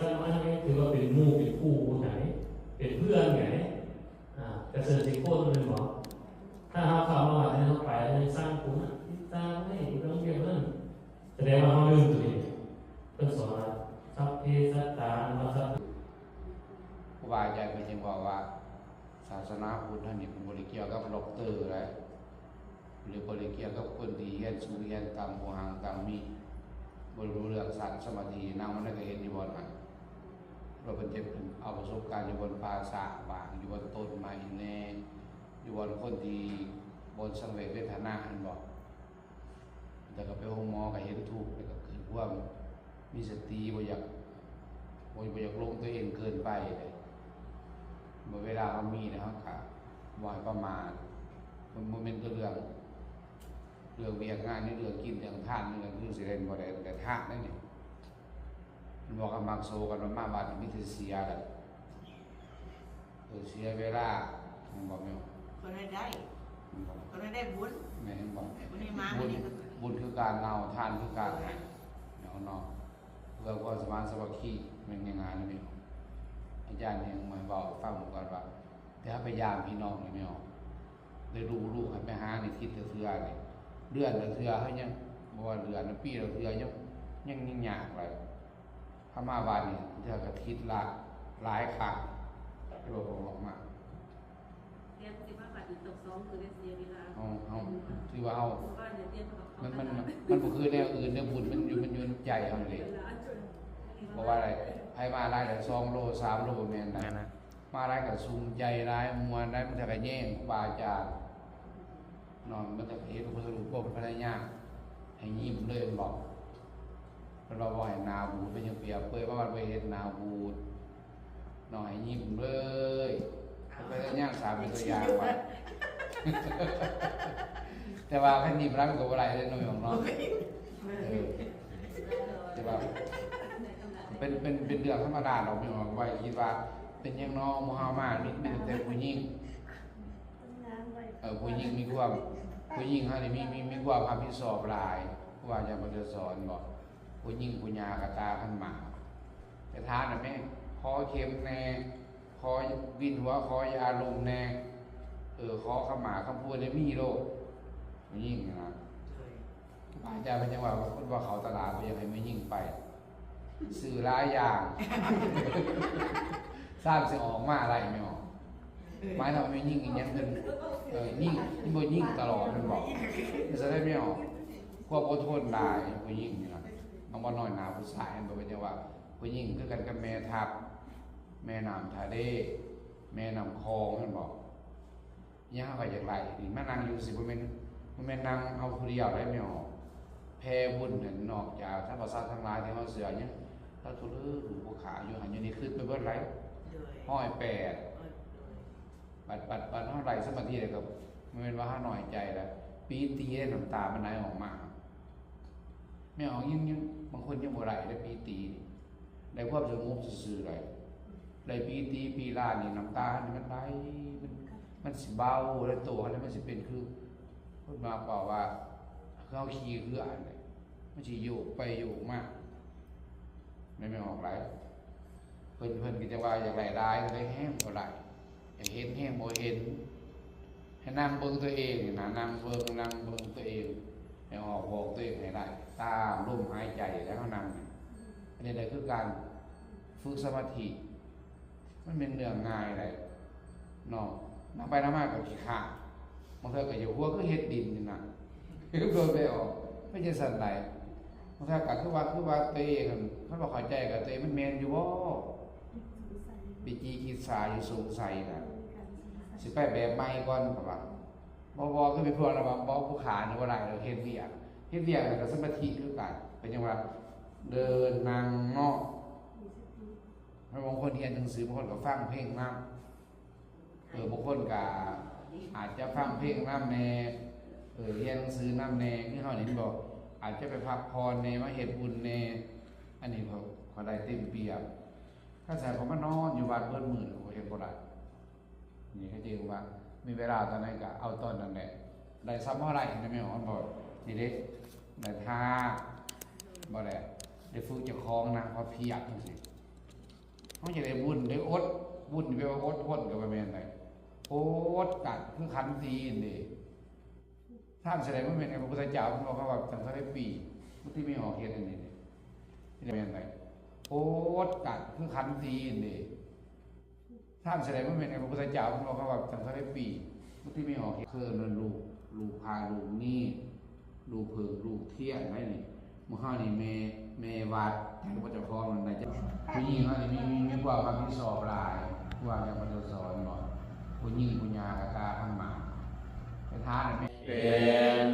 ສະມາທິຖືວ່າເປັນໝູ່ເປັນຄູ່ກັນ ເປັນເພື່ອນກັນ ອ່າ ກະເຊີນຊິຄົນແມ່ນບໍ່? ຖ້າເຮົາເຂົ້າມາວັດນີ້ ເຮົາໄປແລ້ວຍັງສ້າງຄຸນນະ ຕິດຕາມໃຫ້ເລື່ອງວຽກນັ້ນ ສະແດງວ່າເຮົາລືມຕົວເອງ. ເພິ່ນສອນວ່າ ສັບເພສັດຕາ ອັນວ່າສັດ ຄູບາອາຈານເພິ່ນຈຶ່ງເວົ້າວ່າ ສາສະໜາພຸດເຮົານີ້ ມັນບໍ່ໄດ້ກ່ຽວກັບດັອກເຕີໃດ ຫຼືບໍ່ໄດ້ກ່ຽວກັບຄົນທີ່ຮຽນສູງຮຽນຕ່ຳ ຜູ້ຮັ່ງຕ່ຳມີ ບໍ່ຮູ້ເລື່ອງຊັ້ນສະມາທິ ນັ່ງມັນກໍເຮັດຢູ່ບ່ອນນັ້ນ ວ່າເພິ່ນຈະເອົາປະສົບການຢູ່ບ່ອນປ່າຊ້າບ້າງ ຢູ່ບ່ອນຕົ້ນໄມ້ແດ່ ຢູ່ບ່ອນຄົນທີ່ບ່ອນສັງເວດເວທະນາຫັ້ນບໍ ແລ້ວກໍໄປໂຮງໝໍກໍເຫັນທຸກ ແລ້ວກໍເກີດຄວາມມີສະຕິ ບໍ່ຢາກ ບໍ່ ບໍ່ຢາກຫຼົງຕົວເອງເກີນໄປເດ້. ເມື່ອເວລາເຮົາມີແລ້ວ ເຮົາກໍບໍ່ໃຫ້ປະໝາດ ມັນບໍ່ແມ່ນແຕ່ເລື່ອງ ເລື່ອງວຽກງານ ເລື່ອງກິນ ເລື່ອງທານ ເລື່ອງຄືຊິເຮັດບໍ່ໄດ້ ແຕ່ທານນັ້ນນີ້ ມັນບອກກັບມັກໂຊກັນວ່າມາວັດມີແຕ່ເສຍແຫຼະ ເອີ ເສຍເວລາ ແມ່ນບໍ່ແມ່? ເພິ່ນໃຫ້ໄດ້ ແມ່ນບໍ່? ເພິ່ນໃຫ້ໄດ້ບຸນ ແມ່ນບໍ່? ແຕ່ບໍ່ໄດ້ມາ ບຸນ ບຸນຄືການເອົາ ທານຄືການໃຫ້ເນາະ ເພື່ອຄວາມສະມານສາມັກຄີ ແມ່ນງ່າຍໆນະແມ່. ອາຈານຍັງມາເວົ້າໃຫ້ຟັງເມື່ອກ່ອນວ່າ ແຕ່ເຮົາໄປຢາມພີ່ນ້ອງນີ້ແມ່ນບໍ່? ໄດ້ຮູ້ລູກໃຫ້ໄປຫາໃນທິດລະເທື່ອນີ້ ເດືອນລະເທື່ອ ເຮົາຍັງ ບໍ່ວ່າເດືອນ ປີລະເທື່ອ ຍັງ ຍັງ ຍັງຍາກຫຼາຍ. ເຮົາມາວັດນີ້ເທື່ອກະທິດລະຫຼາຍຄັ້ງ ໂລດອອກມາ ແຕ່ຊິມາວັດນີ້ຕ້ອງສອງມື້ໄດ້ເສຍເວລາ ເຮົາ ເຮົາ ຖືວ່າເຮົາ ມັນ ມັນ ມັນບໍ່ຄືແນວອື່ນ ແນວບຸນມັນຢູ່ ມັນຢູ່ໃນໃຈເຮົານີ້ເດ້. ເພາະວ່າໃດ ໃຜມາຫຼາຍໄດ້ສອງໂລ ສາມໂລ ແມ່ນນະ ແມ່ນນະ. ມາຫຼາຍກໍສຸມໃຈຫຼາຍ ມ່ວນຫຼາຍ ບາງເທື່ອກໍແຍງຄູບາອາຈານເນາະ ບາງເທື່ອກໍເຫັນພະພຸດທະຮູບ ພະຍານາກໃຫ້ຍິ້ມເລີຍ ເພິ່ນບອກ ເພິ່ນວ່າບໍ່ໃຫ້ໜ້າບູດ ເພິ່ນຍັງປຽບເປີຍວ່າບໍ່ເຫັນໜ້າບູດເນາະ ໃຫ້ຍິ້ມເລີຍ ເພິ່ນກໍຍາກສາເປັນຕົວຢ່າງໄປ ແຕ່ວ່າຄັນຍິ້ມຫຼາຍມັນກໍບໍ່ໄດ້ເດ້ເນາະ ພີ່ນ້ອງເນາະ ເອີ ແຕ່ວ່າ ເປັນ ເປັນ ເປັນເລື່ອງທຳມະດາດອກ ພີ່ນ້ອງ ໄວ້ຄິດວ່າເປັນຫຍັງນໍ ໝູ່ເຮົາມາມີ ມີແຕ່ຜູ້ຍິງ ເອີ ຜູ້ຍິງມີຄວາມ ຜູ້ຍິງເຮົານີ້ມີ ມີ ມີຄວາມຮັບຜິດຊອບຫຼາຍ ຄູບາອາຈານເພິ່ນຈະສອນບໍ ຜູ້ຍິງຜູ້ຍ່າກະຕາຂັນໝາກ ແຕ່ຖານນະແມ່ ຂໍເຂັມແດ່ ຂໍວິນຫົວ ຂໍຢາລົມແດ່ ເອີ ຂໍຂະໝາກຄຳພູນແດ່ ມີໂລດ ຜູ້ຍິງນະ. ອາຈານເພິ່ນຍັງວ່າ ຄົນວ່າເຂົ້າຕະຫຼາດບໍ່ຢາກໃຫ້ແມ່ຍິງໄປ ຊື້ຫຼາຍຢ່າງ ຊ້ຳຊິອອກມາໄລ່ແມ່ອອກ ໝາຍເຖິງວ່າແມ່ຍິງອີ່ຫຍັງເພິ່ນ ເອີ ຍິງ ບໍ່ຍິງຕະຫຼອດແມ່ນບໍ່ ສະແດງແມ່ອອກ ຄວາມອົດທົນຫຼາຍ ຜູ້ຍິງນີ້ນະ ເຮົາບໍ່ນ້ອຍໜ້າຜູ້ຊາຍ ເຫັນບໍ່ ເພິ່ນຍັງວ່າ ຜູ້ຍິງຄືກັນກັບແມ່ທັບ ແມ່ນ້ຳທະເລ ແມ່ນ້ຳຂອງ ແມ່ນບໍ່? ຍາມເຮົາກໍຢາກໄດ້ນີ້ ມານັ່ງຢູ່ຊີ້ ບໍ່ແມ່ນ ບໍ່ແມ່ນນັ່ງເອົາຜູ້ດຽວໄດ້ແມ່ອອກ ແຜ່ບຸນນັ້ນ ນອກຈາກສັບພະສັດທັງຫຼາຍທີ່ເຮົາເຊື່ອຫຍັງ ລາວໂທເລີລູກຜູ້ຂ້າຢູ່ຫັ້ນຢູ່ນີ້ ຄຶດໄປເບິດຫຼາຍ ໂດຍ ຮ້ອຍແປດ ໂດຍ ບັດ ບັດ ບັດເຮົາໄດ້ສະມາທິແລ້ວກໍບໍ່ແມ່ນວ່າເຮົານ້ອຍໃຈແລ້ວ ປີຕິເດ້ ນ້ຳຕາມັນໄຫຼອອກມາ ແມ່ອອກຍັງ ຍັງ ບາງຄົນຍັງບໍ່ໄດ້ເດ້ ປີຕິນີ້ ໄດ້ຄວາມສະຫງົບຊື່ໆ ໄດ້ ໄດ້ປີຕິປີລານີ້ ນ້ຳຕານີ້ມັນໄຫຼ ມັນ ມັນຊິເບົາ ແລະໂຕເຮົານີ້ມັນຊິເປັນຄື ເພິ່ນວ່າ ເວົ້າວ່າ ຄືເຮົາຂີ່ເຮືອຫັ້ນແຫຼະ ມັນຊິໂຍກໄປໂຍກມາ ແມ່ນບໍ່ອອກຫຼາຍ ເພິ່ນ ເພິ່ນກໍຈະວ່າຢາກໄດ້ຫຼາຍ ກໍໄດ້ແຮງບໍ່ໄດ້ ຢາກເຫັນແຮງບໍ່ເຫັນ ໃຫ້ນັ່ງເບິ່ງຕົວເອງນີ້ນະ ນັ່ງເບິ່ງ ນັ່ງເບິ່ງຕົວເອງ ໃຫ້ອອກບອກຕົວເອງໃຫ້ໄດ້ ຕາມລົມຫາຍໃຈ ແລ້ວເຮົານັ່ງນີ້ ອັນນີ້ແຫຼະຄືການຝຶກສະມາທິ ມັນແມ່ນເລື່ອງງ່າຍໃດເນາະ ນັ່ງໄປນັ່ງມາກໍຂີ້ຄ້ານ ບາງເທື່ອກໍຢາກຫົວຄືເຮັດດິນນີ້ນະ ໂດຍໄປອອກ ມັນຈັ່ງຊັ້ນໃດ ບາງເທື່ອກໍຄືວ່າ ຄືວ່າຕົວເອງ ຄັນບໍ່ເຂົ້າໃຈກໍຕົວເອງ ມັນແມ່ນຢູ່ບໍ່? ວິຈິກິດສາຢູ່ ສົງໄສນະ ຊິໄປແບບໃໝ່ກ່ອນ ເຂົາວ່າ ບໍ່ ບໍ່ ຄືເປັນພວກລະວ່າ ບໍ່ ຜູ້ຂ້ານີ້ບໍ່ໄດ້ດອກ ເຮັດວຽກ ເຮັດວຽກນັ້ນກໍສະມາທິຄືກັນ ເປັນຫຍັງວ່າ ເດີນ ນັ່ງ ເນາະ ແລ້ວບາງຄົນຮຽນໜັງສື ບາງຄົນກໍຟັງເພງນຳ ເອີ ບາງຄົນກໍອາດຈະຟັງເພງນຳແດ່ ເອີ ຮຽນໜັງສືນຳແດ່ ຄືເຮົານີ້ ເຫັນບໍ່ ອາດຈະໄປພັກຜ່ອນແດ່ ມາເຮັດບຸນແດ່ ອັນນີ້ເຂົາ ເຂົາໄດ້ເຕັມປຽບ ຄັນໃຫ້ເຂົາມານອນຢູ່ວັດເບິດມື້ ເຂົາກໍເຮັດບໍ່ໄດ້ ນີ້ເຂົາຈຶ່ງວ່າ ມີເວລາຕອນໃດກໍເອົາຕອນນັ້ນແຫຼະ ໄດ້ສ່ຳເຮົາໄດ້ ເຫັນໄດ້ແມ່ນບໍ່ ນີ້ເດ້ ໄດ້ທ່າ ບໍ່ໄດ້ ໄດ້ຝຶກເຈົ້າຂອງນະ ພໍພຽບຈັ່ງຊີ້ ເຮົາຈະໄດ້ບຸນໄດ້ອົດ. ບຸນແປວ່າອົດ, ອົດກໍບໍ່ແມ່ນໄດ໋. ອົດກັນຄືຂັນຕີນເດ້. ທ່ານສະແດງວ່າແມ່ນພະພຸດທະເຈົ້າເພິ່ນບອກເຮົາວ່າຈັ່ງເທົ່າໃດປີ, ມັນຊິມີອອກເຮັດອັນນີ້ເດ້. ແມ່ນໄດ໋. ອົດກັນຄືຂັນຕີນເດ້. ທ່ານສະແດງວ່າແມ່ນພະພຸດທະເຈົ້າເພິ່ນບອກເຮົາວ່າຈັ່ງເທົ່າໃດປີ, ມັນຊິມີອອກເຮັດ. ເຄີນນັ້ນລູກ, ລູກພາ, ລູກນີ້, ລູກເຜິ້ງ, ລູກທຽນໄດ໋ນີ້. ໝູ່ເຮົານີ້ແມ່, ແມ່ວັດ, ແຕ່ວ່າເຈົ້າຂອງນັ້ນໄດ້ຈັກ. ຜູ້ຍິງເຮົານີ້ມີ, ມີ, ມີຄວາມຮັບຜິດຊອບຫຼາຍ, ຄວາມຈຳເປັນຕ້ອງສອນເນາະ. ຜູ້ຍິງຜູ້ຍ່າກະກາຂັນໝາກ, ໄປທານແມ່ ເປັນ